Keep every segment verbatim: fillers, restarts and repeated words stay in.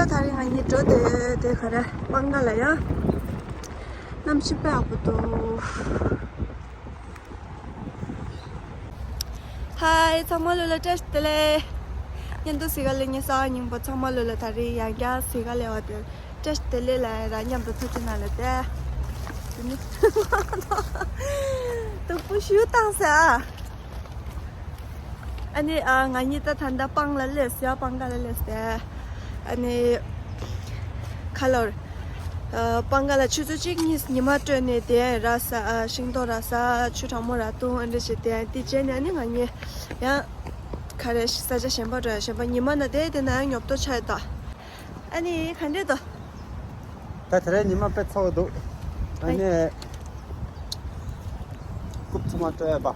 ད་རེས་ང་གཉིས་འགྲོ་དེ་དེ་ག་རེ་སྤང་ཁ་ལ་ཡ། གནམ་གཤིས་དཔེ་ཡག་པོ་འདུག་ཧའི། ཚང་མ་ལོ་ལ་བཀྲ་ཤིས་བདེ་ལེགས། མཉམ་དུ་གཟིགས་ག་ལ་ཉེ་ས་སྙིང་པོ་ཚང་མ་ལོ་ལ་ད་རེས་ཡང་བསྐྱར་གཟིགས་ག་ལ་བ་དེ་བཀྲ་ཤིས་བདེ་ལེགས་ལ་ར་མཉམ་དུ་ཐུགས་རྗེ་གནང་ལ་བསྟན། དེ་ནི་སྟུག་པོ་ཞུ་བཏང་ཟེར་ཨ། ཨ་ནི་ཨ་ང་གཉིས་ད་ད་ལྟ་སྤང་ལ་སླེབས་ཡ། སྤང་ཁ་ལ་སླེབས་ཏེ། ཨ་ནི་ཁ་ལོར། ཨ་སྤང་ཁ་ལ་ཆུ་ཚོད་གཅིག་གཉིས་ཉི་མ་སྤྲོས་ནས་དེ་ར་ས། ཨ་ཤིང་ཏོག་ར་ས། ཆུ་གྲང་མོ་ར་བཏུང་། ཨ་འདྲ་བྱས་ཏེ་དེ་རྗེས་ནས་ཨ་ནི་ང་གཉིས་ཡང་ག་རེ་ས་ཆ་གཞན་པ་འགྲོ་ཡ། གཞན་པ་ཉི་མ་ན་དེ་དེ་ན་ཡང་ཉོབ་ཏོ་ཆགས་ཡོད་ད། ཨ་ནི་ག་འདྲས་འདུག་ད་དེ་རིང་ཉི་མ་དཔེ་ཚ་བོ་འདུག་ཨ་ནི། རྐུབ་ཚང་མ་སྤྲོད་ཡ་པ།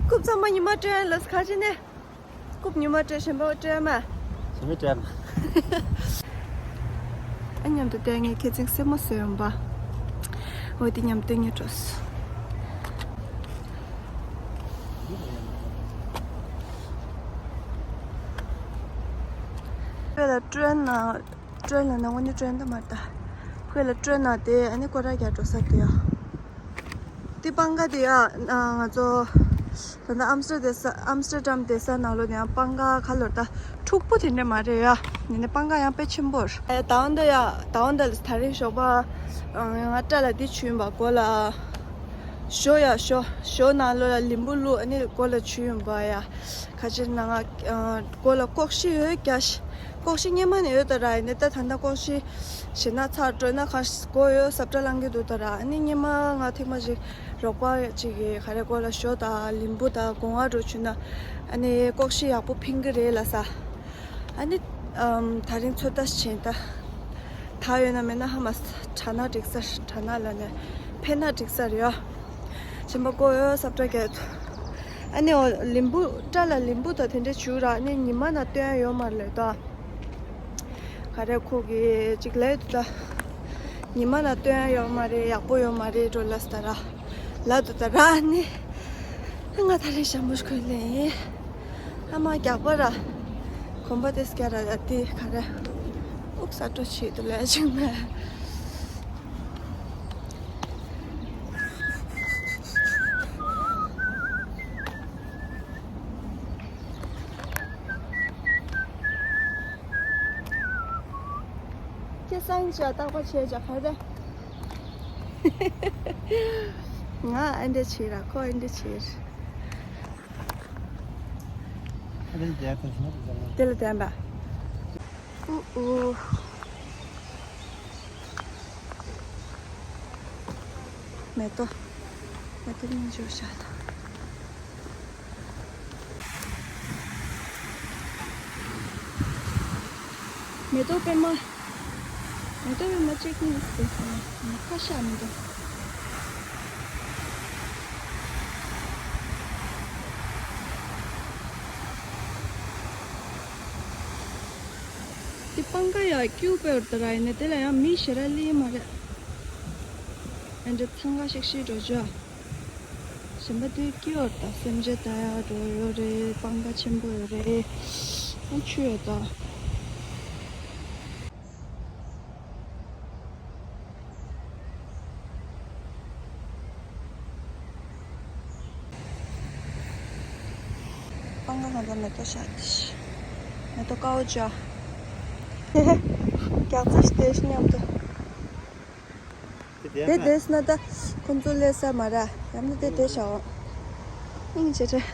རྐུབ་ཚང་མ་ཉི་མ་སྤྲོད་ཡ་ལ་ཁ་ཅིག་ནས། རྐུབ་ཉི་མ་སྤྲོད། གཞན་པ་སྤྲོད་ཡ་མ། གཞན་པ་སྤྲོད་ཡ་མ། ཨ་མཉམ་དུ་བལྟས་ངས་ཁྱེད་ཚིག་སེ་མོ་བཟོས་ཡོང་པ། འོ་དེ་མཉམ་དུ་ངས་འགྲོ་སོང་། བོད་ལ་ཀྲོན་ན་ཀྲོན་ལ་ན་དངོས་གནས་ཀྲོན་ད་མ་རེད་ད། བོད་ལ་ཀྲོན་ན་དེ་ཨ་ནི་སྐོར་ར་རྒྱག་འགྲོ་ས་དེ་ཡ། དེ་སྤང་ཁ་དེ་ཡ་ང་ཚོ་ད་ལྟ་ཨམ་སི་ཊར་དེ་ས་ཨམ་སི་ཊར་ཌམ་དེ་ས་ནང་ལོ་ནས་ཡང་སྤང་ཁ་ཁ་ལོར་ད་འཁྲུག་པོ་དེ་འདྲ་མ་རེད་ཡ། ཡིན་ནའི་སྤང་ཁ་ཡང་དཔེ་ཆེན་པོ་རེད། ད་འོན་ད་ཡ་ད་འོན་ད་ལ་ད་རིང་ཞོགས་པ་ང་སྐྲ་ལ་དེ་བྱུགས་ཡིན་པ། མགོ་ལ། ཞོ་ཡ་ཞོ། ཞོ་ནང་ལོ་ལ་ལིམ་བུ་བླུགས་ཨ་ནི་མགོ་ལ་བྱུགས་ཡོང་པ་ཡ། ཁ་ཕྱིར་ན་ང་མགོ་ལ་ལྐོག་ཤི་ཡོད་རྒྱ་ཤི། ལྐོག་ཤི་སྔོན་མ་ནས་ཡོད་ད་ར། ཡིན་ནའི་ད་ད་ལྟ་ལྐོག་ཤི་ཞེ་ན་ཚར་འགྲོ་ན་ཁ་མགོ་ཡོད་སབ་སྐྲ་ལངས་ཀྱི་འདུག་ད་ར། ཨ་ནི་སྔོན་མ་ང་ཐེངས་མ་ཞིག་རོགས་པ་ཅིག་གིས་ག་རེ་མགོ་ལ་ཞོ་དང་ལིམ་བུ་དང་སྒོ་ང་འགྲོ་བྱུགས་ན་ཨ་ནི་ལྐོག་ཤི་ཡག་པོ་ཕིང་གི་རེད་ལབ་ས། ཨ་ནི་ཨམ་ད་རིང་ཚོད་ལྟ་བྱས་ད། ད་ཡོད་ན་མེད་ན་ཧ་མ་ས། དྲག་ན་འགྲིག་ས་རེད། དྲག་ན་ལ་ནས་ཕན་ན་འགྲིག་ས་རེད་ཡ། གཞན་པ་མགོ་ཡོད་སབ་སྐྲ་རྒྱག་ཡོད། ཨ་ནི་འོ་ལིམ་བུ་སྐྲ་ལ་ལིམ་བུ་དང་དེ་འདྲ་བྱུགས་ར། ཨ་ནི་ཉི་མ་ན་སྟོན་ཡ་ཡོད་མ་རེད་ད། ག་རེ་ཁོ་གིས་ཅིག་ལབ་ཡོད་ད། ཉི་མ་ན་སྟོན་ཡ་ཡོད་མ་རེད། ཡག་པོ་ཡོད་མ་རེད་འགྲོ་ལབ་ས་ད་ར། ལབ་འདུག་ད་ར། ནི་ང་ད་རེས་ཞྭ་མོ་ཞིག་གོན་ལེ་ཡིན། ཨ་མ་རྒྱགས་པ་ར། གོམ་པ་དེ་སྐྱ་ར་ཡ་དེ་ག་རེ། ཨུག་ས་སྤྲོ་བྱེད་དུ་ལས་ཅིག་མེད། ཁྱེད་སང་ཅག་རྟག་པར་བྱས་ཅག་ག་རེ། ང་ཨ་འདྲ་བྱེད་ར་ཁོ་ཨ་འདྲ་བྱེད་ར། དེ་ལ་བསྟན་པ། ཨུ་ཨུ། མེ་ཏོག་མེ་ཏོག་སྙིང་རྗེ་པོ་ཞིག་འདུག་མེ་ཏོག་པད་མ། མེ་ཏོག་པད་མ་གཅིག་གཉིས་ཟེར་སོང་། ཁ་ཤས་མི་འདུག་འདི་སྤང་ཁ་ཡ་སྐྱིད་པོ་ཡོད་ད་ར། ཡིན་ནའི་དེ་ལ་ཡང་མི་ཞེ་དྲག་སླེབས་མ་རེད། ཨ་འདྲ་འཚང་ཁ་ཤིག་ཤིག་འགྲོ་ཆོག་གཞན་པ་དེ་སྐྱིད་པོ་ད། སེམས་ཅན་ལྟ་ཡག་འགྲོ་ཡོད་རེད། སྤང་ཁ་ཆེན་པོ་ཡོད་རེད། ཨ་ཆུ་ཡོད་ད། སྤང་ཁ་ང་ཚོ་མེ་ཏོག་ཤག་མེ་ཏོག་དཀར་པོ་ཅོག་རྒྱགས་ཚ་ཞིག་དེ་ཤི་མཉམ་དུ། དེ་བསྡད་ན་ད་ཁོང་ཚོ་སླེབས་ས་མ་ར། ཡང་ན་དེ་བསྡད་བཞག་འོང་། སྙིང་རྗེ་རེད།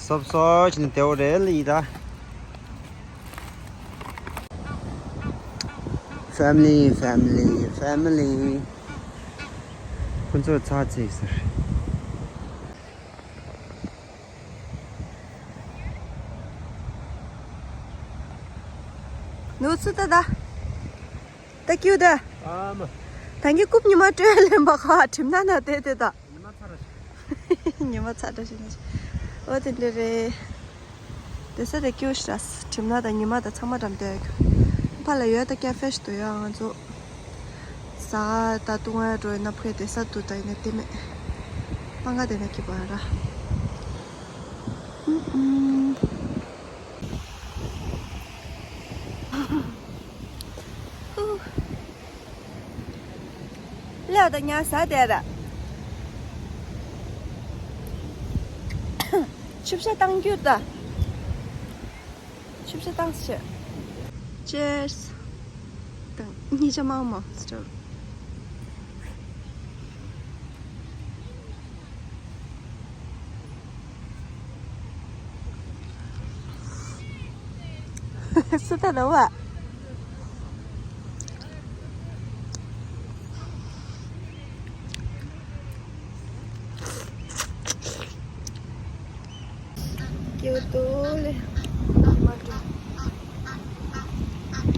སོབ་སོབ་བྱས་ནས་བསྡད་ཡོད་རེད་ལ་ཡིན་ད། Family, family, family. ཁོ་ཚོར་ཚར་ཚིག་ཟེར། ནུ་ཚུ་ད་ད། ད་ཀྱུ་ད། ཨ་མ། ད་གི་རྐུབ་ཉི་མ་སྤྲོད་ལེན་པ་ཁ་བ་གྲིམ་ན་ན་དེ་དེ་ད། ཉི་མ་ཚ་ར་ཞིག་ཉི་མ་ཚ་དྲ་ཞིག་ན་ཞིག་འོ་དེ་འདྲ་རེད། དེ་ས་དེ་ཀྱུ་ཤ་ར་གྲིམ་ན་ད་ཉི་མ་ད་ཚང་མ་འགྲམ་དེ་ཡོད་གི་ཕ་ལ་ཡོད་ད་ཀ་ཧྥེ་ཞིག་ཏུ་ཡོད། ང་ཚོ་ཟ་ད་ཏུང་ཨ་འགྲོ་ཡིན་ན་ཕུ་དེ་ས་དུ་ད་ཡིན་ན་དེ་མེད། པང་ག་དེ་ན་ཀི་པ་ར། ལ་ད་ཉ་ཟ་དེ་ར། ཆིབས་ཤ་བཏང་རྒྱུ་ད། ཆིབས་ཤ་བཏང་ཤ། Cheers། དང་གཉིས་ཆ་མང་མོ་སི་ཊོར། སུ་ད་ལ་བ། ཀྱེ་ཏོ་ལེ། མ་ཏོ།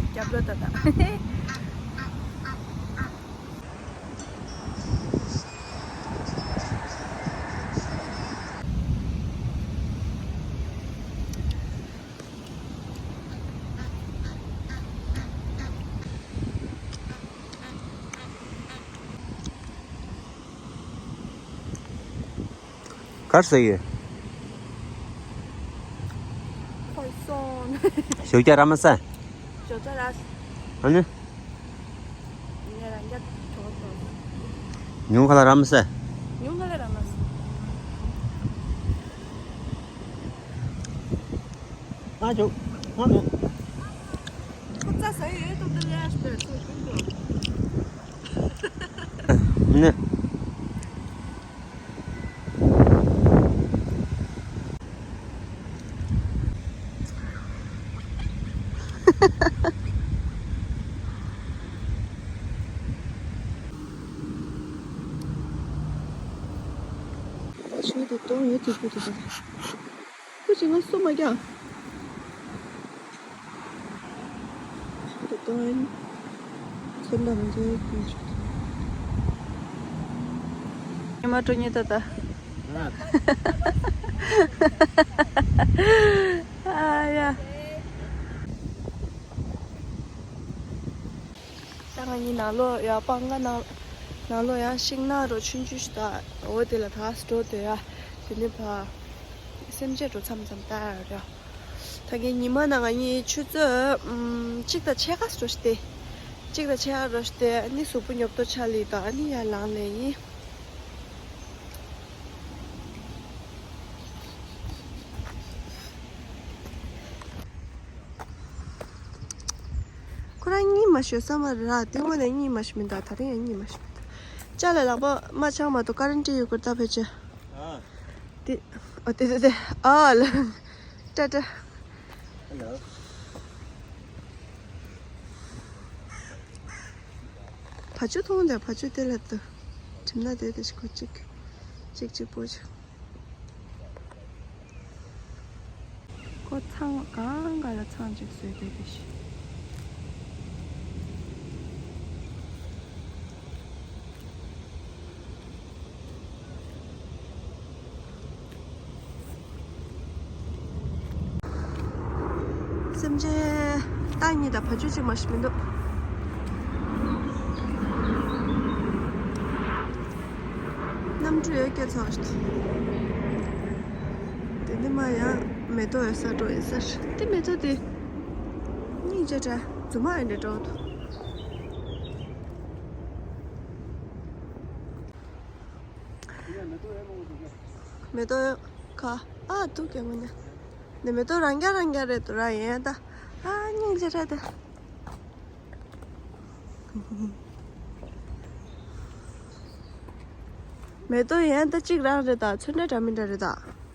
རྒྱབ་ལོ་ད་ད། གར་ཟེར་ཡོད། ཁོ་སོང་། ཞོགས་ཇ་ར་མ་ཟ། ཞོགས་ཇ་ར། ཨ་ནི། ངས་རང་རྒྱ་གྲོགས་ཏོ། ཉུང་ཁ་ལ་ར་མ་ཟ། ཉུང་ཁ་ལ་ར་མ་ཟ། ང་ཞོགས་ང་མེད། ཁོ་ཙ་ཟ་ཡི་ཡོད་དུ་འདི་ལས་ཨ་ཤི་ཏོ་ཤོད་ཤོད་ཏོ། ནི། ཆུ་དེ་གཏོང་ཡོད་ཅིག་པུ་དེ་དང་། ཁོ་ཅིག་ང་སུ་མ་རྒྱག་ད་དུང་ཚོན་འདྲ་མི་འདྲ་ཡོད་ཀྱི་ཆུ་དེ། ཉི་མ་སྤྲོ་ཉེ་ད་ད། ཨ་ཡ། ད་ང་གཉིས་ནང་ལོགས་ཡ་སྤང་ཁ་ནང་ནང་ལོགས་ཡ་ཤིང་ནགས་རོ་ཆུང་ཆུང་ཞིག་ད་འོ་དེ་ལ་ད་སྤྲོ་དེ་ཡ་དེ་ནས་ཕ་སེམས་ཅན་རོ་མཚམས་མཚམས་ལྟ་ཡ་ར། ད་གིན་ཉི་མ་ནང་ང་གཉིས་ཆུ་ཚོད་ཨམ་གཅིག་དང་ཕྱེད་ཀ་སྤྲོ་ཞིག་སྟེ། གཅིག་དང་ཕྱེད་ཀ་རོ་ཞིག་སྟེ་ཨ་ནི་གཟུགས་པོ་ཉོབ་ཏོ་ཆགས་ལི་དང་ཨ་ནི་ཡར་ལངས་ལེ་ཡིན། ཁོ་རང་གཉིད་མ་ཤོད་བསམ་པ་རེད་ར། དེ་སྔོན་ནས་གཉིད་མ་ཤོད་མི་འདུག་ད་རིང་ཡང་གཉིད་མ་ཤོད་མི་འདུག་ཅ་ལག་ལག་པ་མ་འཆང་མ་གཏོགས་ཀ་རན་ཊི་ཡོད་དགོས་ད་ཕལ་ཆེར། ཨ། དེ། ཨ་དེ་དེ་དེ། ཨ་ལ། ཏྲ་ཏྲ། ཧེ་ལོ། བ་ཕྱུགས་མཐོང་དེ་བ་ཕྱུགས་དེ་ལ་ལྟོས། གྲིབ་ནག་དེ་དེ་ཞིག་གོ་གཅིག་གཅིག་གཅིག་པོ་ཅིག་ཁོ་ཚང་གང་ག་ལ་ཚང་གཅིག་བཟོས་དེ་དེ་ཞིག་སེམས་ཅན་རྟ་གཉིས་དང་བ་ཕྱུགས་གཅིག་མ་ཞིག་མི་འདུག་གནམ་གྲུ་ཡོད་སྐད་ཚོགས་ཤིག་དེ་ནི་མ་ཡང་མེ་ཏོག་ཡོད་ས་འགྲོ་ཡིན་ས་རེད། དེ་མེ་ཏོག་དེ་སྙིང་རྗེ་དྲ་རྫུན་མ་ཨེ་འདྲ་འགྲོ་འདུག་མེ་ཏོག་ཁ་ཨ་ཐུག་གི་མི་ཉན། འདི་མེ་ཏོག་རང་རྐྱང་རང་རྐྱང་རེད་འདུག་ར། ཡིན་ད་ཨ་སྙིང་རྗེ་རེད་དེ། མེ་ཏོག་ཡིན་ད་གཅིག་རང་རེད་ད། ཚོན་འདྲ་འདྲ་མི་འདྲ་རེད་ད།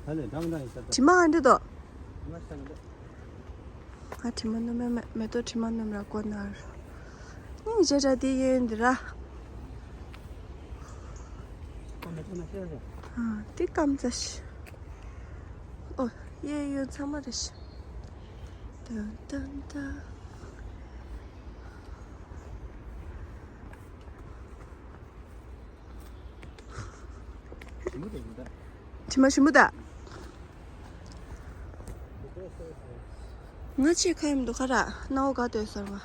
ད་ནི་འདྲ་མི་འདྲ་ཡིན་ས་ད། དྲི་མ་ཨ་འདྲ་འདུག་མ་ཤ་གི་འདུག་ང་དྲི་མ་སྣོམ་མེད། མེ་ཏོག་དྲི་མ་སྣོམ་ར་ཀོ་ནར། སྙིང་རྗེ་དྲ་དེ་ཡིན་འདི་ར། ཨ་མེ་ཏོག་ན་ཤེས་རེད། ཨ་དེ་སྐམ་ཚ་ཤི། ཨོ་གཡས་གཡོན་ཚང་མ་རེད་ཤི། ཏན་ཏན་ཏན། དྲི་མ་ཞིམ་པོ་ད། ང་ཆེ་ཁ་ཡིན་འདུག་ཁ་ར་སྣ་བོ་ག་ལྟོས་ཟེར་བ།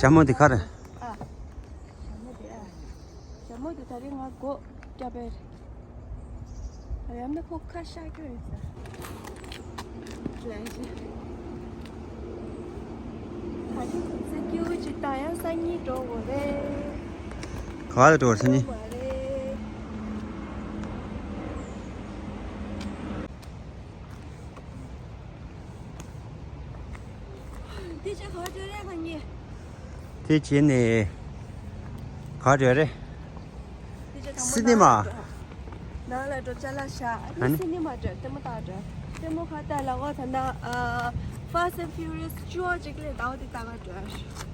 ཞྭ་མོ་འདི་ག་རེད། ཨ། ཞྭ་མོ་འདི་ཨ། ཞྭ་མོ་འདི་ད་རིང་ང་སྒོ་བརྒྱབ་པའི་རེད། ཨ་ཡང་ན་ཁོ་ཁ་ཤགས་ཀྱི་རེད་ཟེར། ལན་ཞིག་ད་ཁྱོད་ཚོ་སྐྱིད་པོ་ཅིག་ད་ཡང་སང་ཉིན་འགྲོ་དགོས་རེད། ག་པར་འགྲོ་བར་སང་ཉིན། འགྲོ་དགོས་རེད། དེ་ཆ་ག་བར་འགྲོ་རེད་ང་གཉིས། དེ་བྱས་ནས་ག་བར་འགྲོ་རེད། དེ་ཆ་དང་པོ་སི་ནི་མ། ནང་ལ་འགྲོ་ཅ་ལག་བཞག་ཨ་ནི་ཨ་ནི། སི་ནི་མ་འགྲོ་ལྟད་མོ་ལྟ་འགྲོ། ལྟད་མོ་ག་ལྟ་ལ་འོ་ད་ན་ཨ། Fast and Furious བཅུ་པ་ཅིག་ལས་ཟླ་བ་དེ་ལྟ་ག་འགྲོ།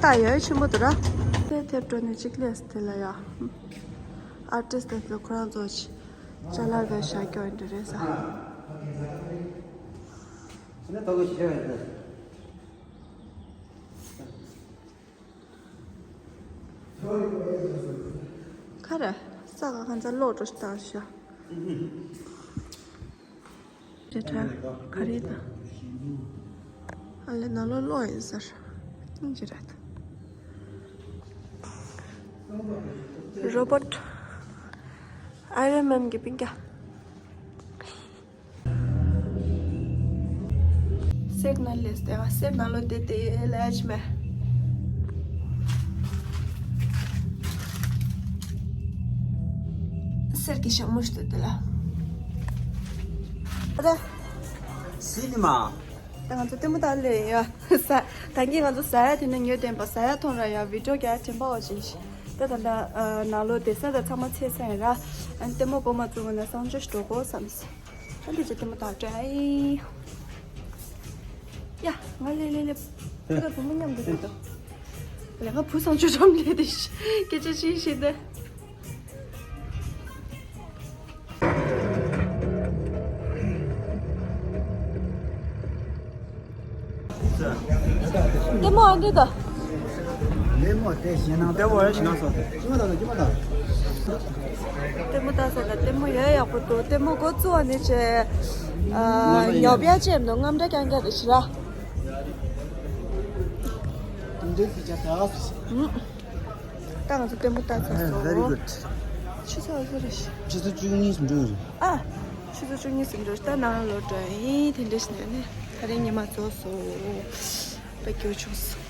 ད་ཡོད་ཆེན་པོ་འདུག་ར། དེ་དེར་འགྲོ་ནས་གཅིག་ལས་དེ་ལ་ཡ། ཨར་ཊིསི་དེ་ཚོ་ཁོ་རང་ཚོ་ཅ་ལག་དེ་བཞག་རྒྱུ་འདྲ་རེད་ས། ག་རེ། ས་ག་གང་ཚ་ལོག་འགྲོ་ཤི་ད་ཤ། རེད་དྲ། ག་རེ་ད། ཨ་ལེ་ནང་ལོགས་གློག་ཡིན་ཟེར། སྙིང་རྗེ་རེད། རོ་བོཊ། ཨའི་རོན་མན་གྱི་སྤུན་ཀྱག་གསེར་ནང་ལས་ཏེ་གསེར་ནང་ལོ་ཏེ་ཏེ་ལས་མེ། གསེར་གྱི་ཞྭ་མོ་ཞིག་ཏུ་ཏེ་ལ། ཨ་ད། སི་ནི་མ། ད་ང་ཚོ་ལྟད་མོ་ལྟ་ལེ་ཡ། ས། ད་གིན་ང་ཚོ་ཟ་ཡ་དེ་ནས་ཉོས་བསྡད་པ་ཟ་ཡ་ཐོང་ར་ཡ་བི་ཌིའོ་རྒྱག་ཡ་དྲན་པ་འོ་ཅིག་ད་ད་ད་ནང་ལོ་དེ་ས་ད་ཚང་མ་ཚེས་ས་ཡིན་ར། ཨ་ནི་ལྟད་མོ་སྒོ་མ་བཙུགས་ན་གསང་སྤྱོད་ཞིག་འགྲོ་དགོས་བསམ་སོང་། ཨ་འདི་ཅི་ལྟད་མོ་ལྟ་འདྲ་ཨེ། ཡ། ང་ལེ་ལེ་ལེ། ད་ད་བུ་མོ་མཉམ་དུ་ལེ་དོ། ལེ་ང་བུ་གསང་སྤྱོད་འགྲོམ་ལེ་དེ་ཤི། སྐད་ཆ་ཅི་ཤི་དེ། ལྟད་མོ་ཨ་འདི་ད། ལྟད་མོ་དེ་ཞེད་སྣང་ལྟད་མོ་ཡོད་ཞེད་སྣང་སོགས་ཏེ། ལྟད་མོ་ལྟ་ས་ལ་ལྟད་མོ་ཡོད་ཡག་པོ་འདུག་ལྟད་མོ་འགོ་བཙུགས་པ་ནས་བྱས། ཨ། ཉོབ་ཡ་ཅེབ་འདུག་རྔམ་འདྲ་རྐྱང་རྐྱང་རེད་ཤི་ར། ད་ང་ཚོ་ལྟད་མོ་ལྟ་ཚར་སོང་། Very good. ཆུ་ཚོད་ཨ་ཚོད་རེད་ཤི། ཆུ་ཚོད་བཅུ་གཉིས་སུ་འགྲོ་རེད། ཨ། ཆུ་ཚོད་བཅུ་གཉིས་སུ་འགྲོ་ད་ནང་ལོག་འགྲོ་ཡིན་དེ་འདྲ་ཞིག་ནས་ནི་ད་རེས་ཉི་མ་རྫོགས་སོང་། དཔེ་སྐྱིད་བྱུང་སོང་།